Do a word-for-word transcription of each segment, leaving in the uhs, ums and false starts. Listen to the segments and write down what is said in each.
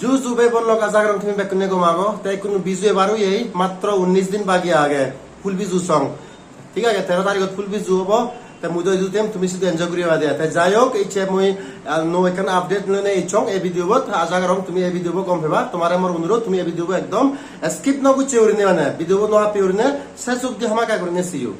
Ju ju bhei bon lok, aja gorong tumi bekkune gom ago. Te ikkunu Biju ebar oyei, matro unnish din bagi age. Phul Biju song. Thik age, tero tarigot Phul Biju obo. Te mui do idu tem, tumi sidu enjoy guriba de. Te jai hok, icche mui, ah, nuo ekkan update loinei ecchong ei video bot. Aja gorong tumi ei video bo gom peba. Tomare mor onurod, tumi ei video bo ekdom skip no gocche gurinei, mane video bo no happi gurinei, ses obdi hamakkai gurinei seyo.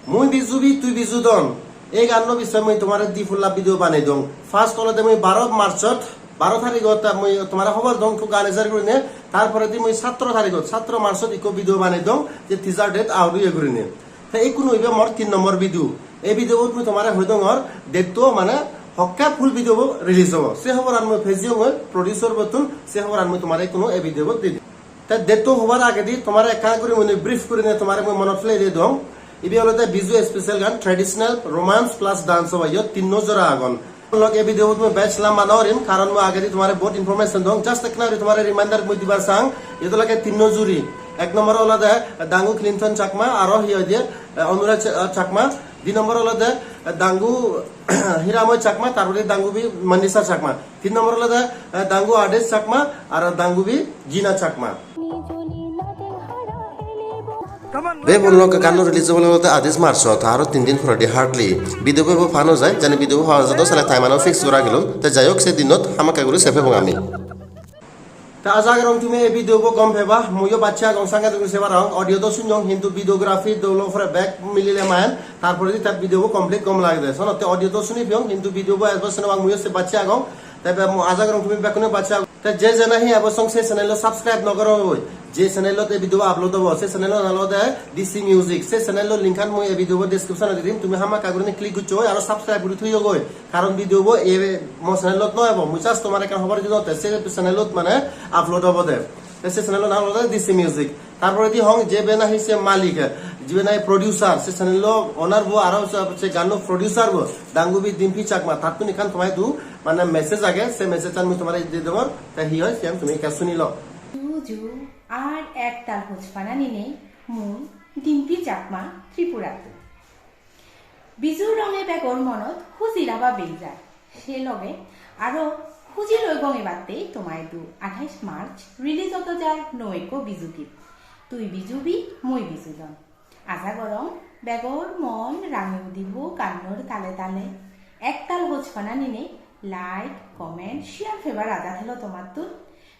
Mui Biju Bi, tui Biju Don. Ei ganno bisoye mui tomare di polla video banei dong. First olode mui baro March-ot, baro tarigot mui tomare hobor dong, ekko gan ejer gurinei. Tar poredi mui satro tarigot, satro March-ot ekko video banei dong, je teaser date out oye gurinei. Te ikkunu ibe mor tin nombor video. Ei video bot mui tomare hoi dongor, date-to mane hokke full video bo release obo. Se hoboran mui pejiyongoi producer bottun, se hoboran mui tomare ikkunu ei video bot di dim. Te date-to hobar agedi tomare ekka guri mui brief gurinei tomare mui monot pelei di dong. Ibe olode Biju special gan, traditional, romance plus dance obo, iyot tinno jora agon. Lok ei video bot mui bej lamba no gurim, karon mui agedi tomare bahut information dong. Just ekkana guri tomare reminder mui dibar sang, iyot olode tinno juri. Ek nombor olode Dangu Clinton Chakma, aro hi hoide, eh, Anurag Cha-, Chakma. Di nombor olode, eh, Dangu Hiramoy Chakma, tar poredi Dangubi Manisha Chakma. Tin nombor olode, eh, Dangu Ades Chakma, aro Dangubi Jina Chakma. Bhei bon lok, ganno release obole olode adis March-ot, aro tin din poredi hardly. Video bo pano jai, jani video bo pa jadon, sale time ano fix gora gelun. Te jai hok, se dinot hamakkai guri sei pebong ami. Te aja gorong tumi ei video bo gom peba, muiyo bacche agong, sangadik guri sei parong. Audio do sunyong, hintu videography dol o pore bek milile maen, tar poredi te video bo complete gom lagede. Sono te audio do suni peyong, hintu video bo ebo sene bang muiyo sei bacche agong. Te be-, mu aja gorong tumi bekkune bacche agong. Te je je nahi ebo song se channel lo subscribe no goro goi, je channel ot ei video bo upload obo, se channel lo nang olode D C Music, se channel lo link an mui ei video bo description ot di dim, tumi hamakkai gurinei click goccho goi, aro subscribe guri thoyo goi. Karon video bo ei mo channel ot no ebo, mui just tomare ekkan hobor di dong, te se channel ot mane upload obode. Te se channel o nang olode D C Music. Tar poredi hong je be nahi se malik, je be nahi producer, se channel o owner bo aro se, se ganno producer bo, Dangubi Dimpi Chakma, tattun ekkan tomare idu mane message age, se message an mui tomare di dongor, te hi hoi siyan tumi ekka suni lo. Ju ju ar ektal hojpana ninei mui Dimpi Chakma Tripura tun. Biju ronge begor monot hujir haba bej jar. Se loge aro huji loi gongibatte tomaidu athais March release odo jar nuo ekko Biju git, Tui Biju Bi, Mui Biju Don. Aja gorong begor mon rangi udibo gannor tale tale. Ektal hojpana ninei like, comment, share pebar aja thelo tomattun.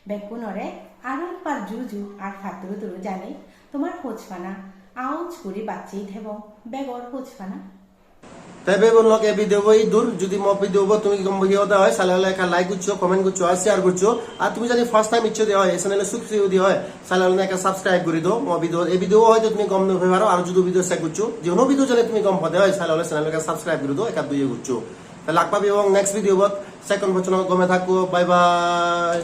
Bekkunore aro ekbar ju ju ar patturu turu janei tomar hojpana aoj guri bacchei thebong, begor hojpana. Te bhei bon lok, ei video bo idur, judi mo video bo tumi gom pode oi, sale ole ekka like goccho, comment goccho, ar share goccho. Ar tumi judi first time iccho de oi, ei channel o subscribe de oi, sale ole ekka subscribe guri do. Mo video, ei video hoito tumi gom no pei paro, ar judo video check goccho. Je hono video judi tumi gom pode oi, sale ole channel ekka subscribe guri do, ekka duye goccho. Te lak pebong next video bot, sekkon pojjonto gome thakko, bye bye.